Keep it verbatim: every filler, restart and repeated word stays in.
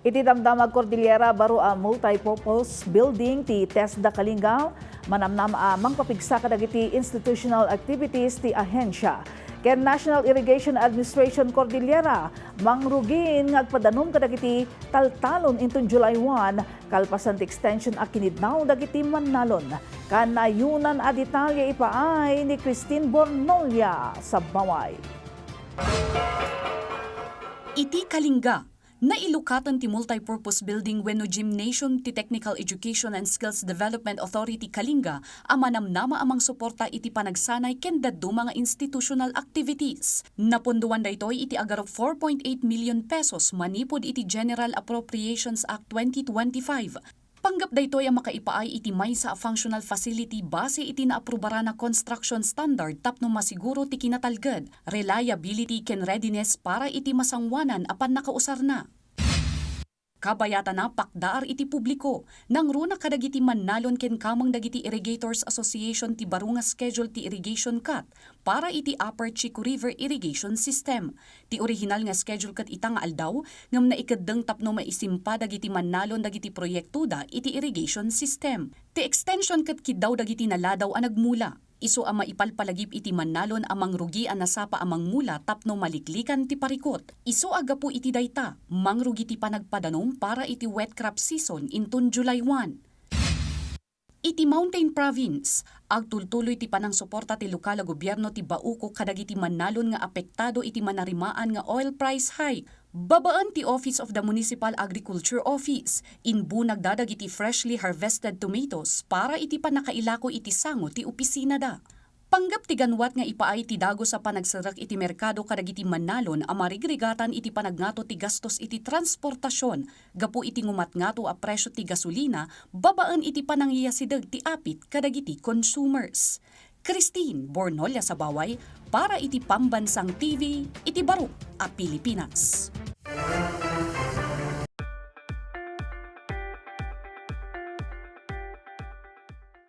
Iti Damdamag Cordillera baro a multipurpose building ti TESDA Kalinga, manamnama a mangpapigsa kadagiti institutional activities ti ahensia ken National Irrigation Administration Cordillera, mangrugin nga agpadanum kadagiti taltalon inton July one, kalpasan ti extension a kinidnaw dagiti mannalon. Kanayonan a detalye ipaay ni Christine Bornolia Sabaway. Iti Kalinga, nailukaten ti multipurpose building wenno gymnasium ti Technical Education and Skills Development Authority Kalinga a manamnama a mangsuporta iti panagsanay ken dadduma nga institutional activities. Napundoan daytoy iti agarup four point eight million pesos manipud iti General Appropriations Act twenty twenty-five. Panggep daytoy a makaipaay iti maysa a functional facility base iti naaprubaran a construction standard tapno masiguro ti kinatalged, reliability ken readiness para iti masangoanan a pannakausarna. Kabayatana, pakdaar iti publiko, nangruna kadagiti mannalon ken kameng dagiti Irrigators Association ti baro nga schedule ti irrigation cut para iti Upper Chico River Irrigation System. Ti orihinal nga schedule ket ita nga aldaw, ngem naikeddeng tapno maisimpa dagiti mannalon dagiti proyektoda iti irrigation system. Ti extension ket kiddaw dagiti naladaw a nagmula. Isu a maipalpalagip iti mannalon a mangrugi a nasapa a mangmula tapno maliklikan ti parikut. Isu a gapu iti dayta, mangrugi ti panagpadanum para iti wet crop season inton July one. Iti Mountain Province, agtultuloy ti panangsuporta ti lokal a gobierno ti BAUCO kadagiti mannalon nga apektado iti manarimaan nga oil price hike. Babaen ti Office of the Municipal Agriculture Office, imbunagda dagiti freshly harvested tomatoes para iti pannakailako iti sango ti opisinada. Panggep ti ganwat nga ipaay ti dagus a panagserrek iti merkado kadagiti mannalon a marigrigatan iti panagngato ti gastos iti transportasion gapu iti ngumatngato a presio ti gasolina babaen iti panangiyasideg ti apit kadagiti consumers. Christine Bornolia Sabaway para iti Pambansang T V iti Baro a Pilipinas.